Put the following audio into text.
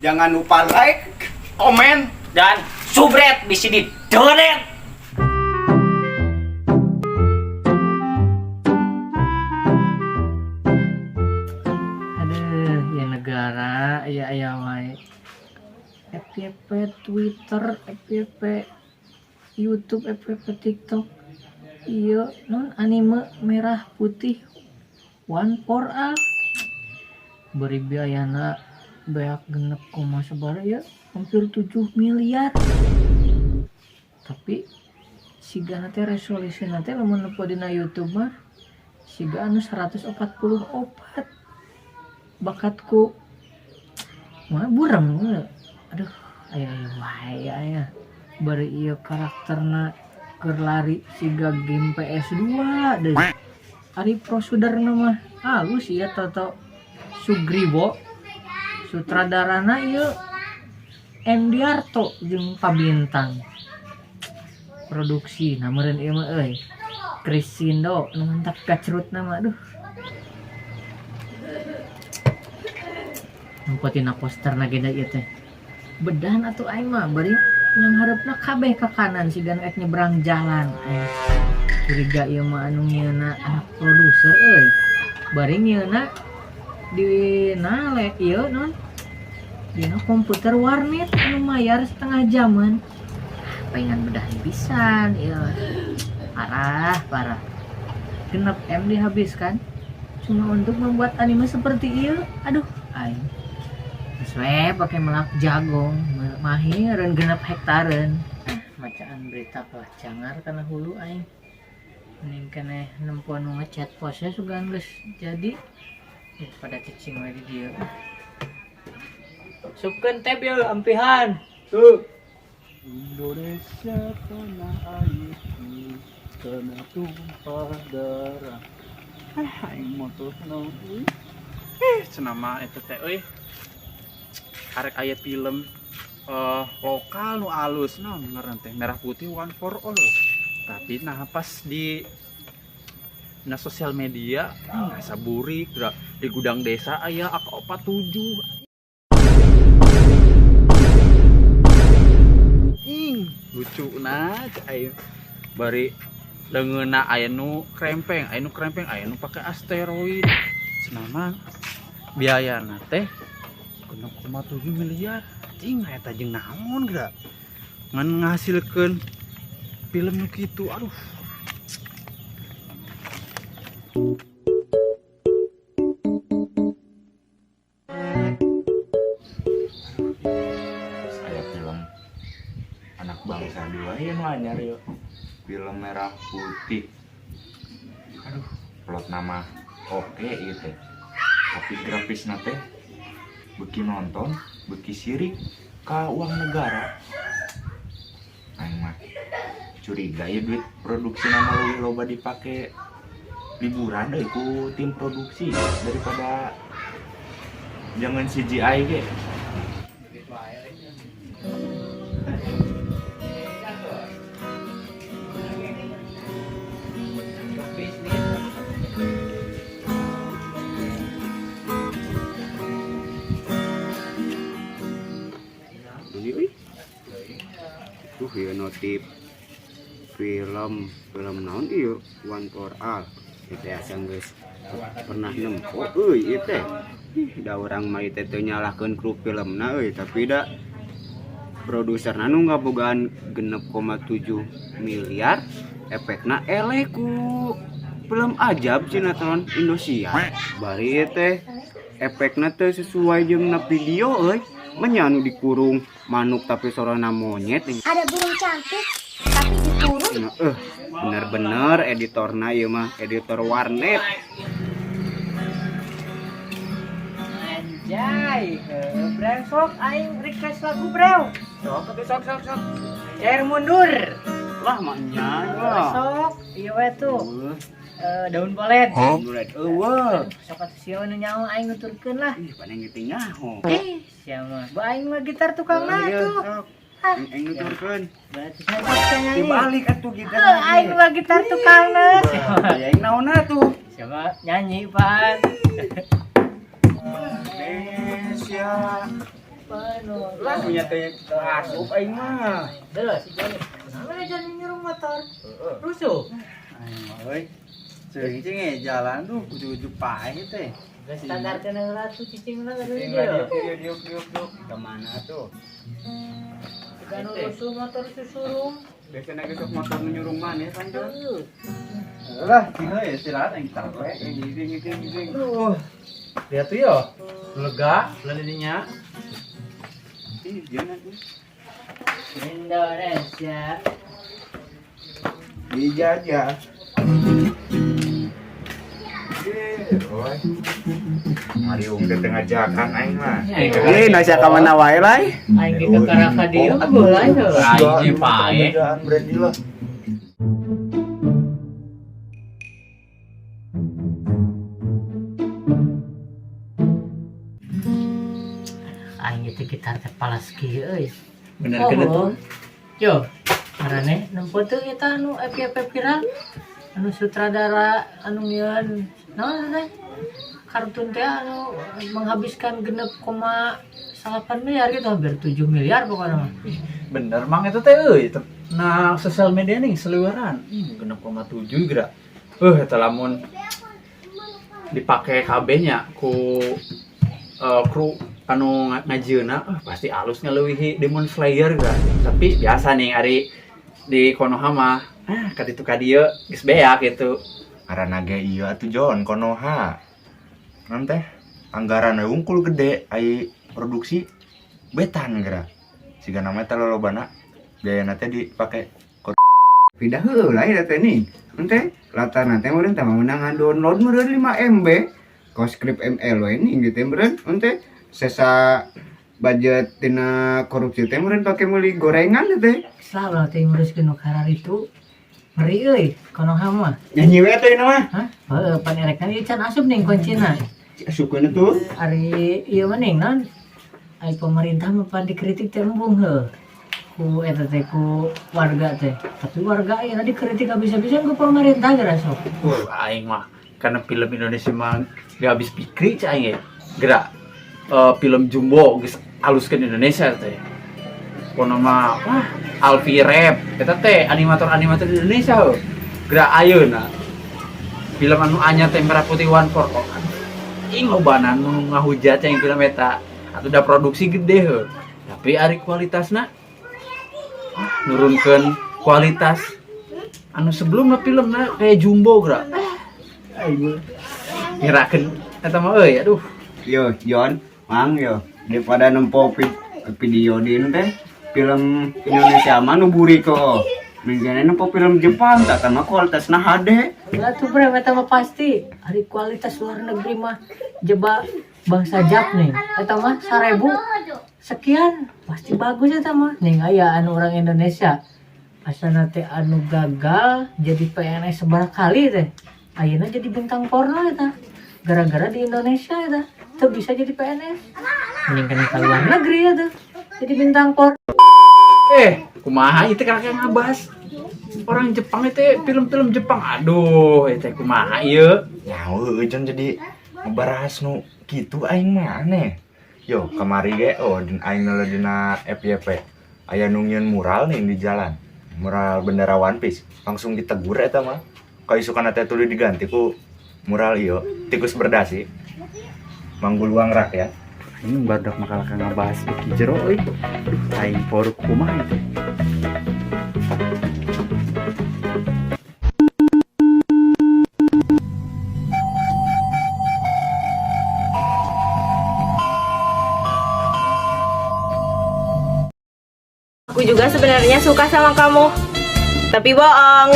Jangan lupa like, Komen dan subret di sini donet. Aduh, ya negara, ya ya wae. FYP Twitter, FYP YouTube, FYP TikTok. Iya, non anime merah putih one for all. Beri biayana beak genep koma sabaraha ya, hampir 7 miliar. Tapi sigana teh resolusi teh lamun nempo dina YouTube mah siga anu 144 bakatku mah burem, aduh, aya aya wae aya bari ieu karakterna keur lari siga game PS2 deh. Ari prosuderna mah halus ieu Toto Sugriwo, sutradarana ieu Endiarto jeung Pabintang produksi. Nah, meureun ieu mah euy Krisindo nu mantap gacrutna mah. Aduh, nempo tina posterna ge da ieu teh bedan atuh. Aing mah bari yang hareupeuna kabeh ka kanan siga nu ek nyebrang jalan. Curiga ieu mah anu nyieunna anak produser euy, bari nyieunna dina le ieu non dina komputer warnet anu mayar setengah jaman. Pengen bedah pisan ieu, parah parah, 6 M dihabiskan cuma untuk membuat anime seperti ieu. Aduh, aing geus we pake melak jagong mahireun 6 hektaren. Macaan berita kalah cangar kana hulu. Aing mending keneh nempo nu ngechat posnya sugan geus jadi daripada cicing we di dieu. Supkeun teh ieu ampihan tuh. Indonesia tanah airku, tanah tumpah darah. Ah, aing motor naon euy. Cenah mah eta teh euy. Arek aya film lokal nu alus, naon ngaran teh, Merah Putih One for All. Tapi nah, pas di na sosial media asa burik da, di gudang desa aya AK47. Ing lucu nah aing, bari leungeunna aya nu krempeng, aya nu krempeng, aya nu pake asteroid. Cenah mah biayana teh 6,7 miliar. Cing, eta jeung naon geura ngan ngahasilkeun film nu kitu? Aduh. Aya film Anak Bangsa 2 ya, nu anyar yuk, film Merah Putih. Aduh, plot nama oke ieu teh, tapi grafisna teh beuki nonton beuki sirik ka uang negara. Aing mah curiga ya, duit produksi nama leuwih loba dipake liburan euy ku tim produksi daripada jangan CGI ge. Ini euy. Tuh ieu notif film film naon ieu, One for All. Ieu teh asa geus pernah nempo euy ieu teh. Ih, da urang mah ieu teh teu nyalahkeun kru filmna euy, tapi da produserna nu ngabogaan 6,7 miliar efekna eleh ku film ajab sinetron Indosiar. Bari ieu teh efekna teu sesuai jeung na video euy. Menya anu dikurung manuk tapi sorana monyet. Ada burung cantik, tapi dikurung. Nah, bener-bener editorna ieu mah editor warnet. Anjay, breo, sok aing request lagu, breo. Sok atuh, sok sok sok. Cair mundur. Lah, maknya lah. Sok, iya we tuh. Daun bolet. Mulai eueuh. Sok atuh sia nu nyaho, aing nuturkeun lah. Ih, paling gitu nyaho. Eh, sia mah. Ba aing mah gitar tukangna Iya, tuh. sok. Aing nuturkeun. Berarti saya paksa nyanyi. Dibalik atuh gitar. Eh, aing mah gitar tukangna. Ya aing naonna tuh? Siapa nyanyi, Pan? Indonesia. Lah punya teh asup aing mah. Dah si Joni. Kenapa dia jalan nyurung motor? Rusuh. Aing mah euy. Ceuing cing jalan tuh ujug-ujug paeh teh. Gak standar kena lah tuh cicing lah Cicing dia. lah diuk diuk diuk diuk. Kemana tuh? Kan rusuh motor susurung. Biasanya ge sok motor nu nyurung maneh pan Jon. Lah, cing euy istirahat aing capek. Giring giring giring. Aduh. Lihat tuh yo. Lega lah dinya. Ih, jangan tuh. Indonesia. Dijajah. Oi. Mariung teh teu ngajakan aing mah. Eh, nasa ka mana wae lai? Aing ge kakaraka dieu bola heuh. Aing ge pae. Kerjaan Brandy lah. Aing teh gitar teh palas kieu euy. Bener kena tuh. Yo, marane nempo teu eta anu FYP viral anu sutradara anu ngieun naon teh kartun teh anu menghabiskan 6,8 miliar gitu, hampir 7 miliar pokoknya mah. Bener mang itu teh euy. Nah, sosial media nih seliweran. 6,7 geura. Eta lamun dipake KB-nya ku kru anu ngajieuna pasti alus ngaleuwihi Demon Slayer geura. Tapi biasa nih ari di Konoha mah kaditu kadieu geus beak gitu. Ngaranna ge ieu atuh Jon Konoha. Naon teh anggaran we wungkul gede ai produksi betan geura. Siga nama teh lolobana biayana teh dipake Pindah heula ya teh nih. Ente latarna teh meureun tah meunang download meureun 5 MB. Kos skrip ML we nih gitu meureun. Ente sesa budget tina korupsi teh meureun pake meuli gorengan teh. Selalu teh nguruskeun nu karar itu ngeri euy Konoha mah. Nyanyi we teh mah. Hah? Heuh, pan erekan ieu can asup ning kuncina. Asupkeun tuh. Ari ieu mah ning naon? Ari pemerintah mah pan dikritik teh embung heuh. Ku eta teh ku warga teh. Tapi warga ayeuna dikritik habis-habisan ku pemerintah geura sok. Wah, aing mah karena film Indonesia mah gak habis pikir cah aing ge. Gerak film Jumbo geus aluskeun Indonesia teh. Kono mah wah Alffy Rev eta teh animator-animator di Indonesia heuh. Gerak ayeuna. Film anu anyar teh Merah Putih One for All. Ing lobana nu ngahujat yang film eta. Atuh da produksi gede heuh. Tapi ari kualitasna wah, nurunkeun kualitas anu sebelumnya filmna kayak Jumbo gerak. Aing ngerakeun eta mah euy aduh. Yo, Jon, Mang yo, daripada nempo video di teh film Indonesia mah nu buri kok. Mingguan nempo film Jepang tak sama kualitasna HD. Lah tuh bre eta mah pasti. Ari kualitas luar negeri mah jeba bangsa Jap nih. Eta mah 1000 sekian pasti bagus eta mah. Ning aya anu orang Indonesia. Asana teh anu gagal jadi PNS seberapa kali teh. Ayeuna jadi bintang porno eta. Gara-gara di Indonesia eta teu bisa jadi PNS. Mending kena ke luar negeri eta. Jadi bintang porno. Kumaha itu kakek ngabas orang Jepang itu film-film Jepang aduh itu kumaha ieu. Nyawa euy Jon jadi ngebahas nu kitu aing mah aneh. Yo kamari ge oh din aing nelo dina FYP. Aya nu nyieun mural nih di jalan. Mural bendera One Piece langsung ditegur eta mah. Kaisukan teh tuluy diganti ku mural ieu tikus berdasi. Mangguluang rakyat. Ini badak makal kang ngabahas beuki jero euy. Aduh aing poruk kumaha itu. Aku juga sebenarnya suka sama kamu, tapi bohong.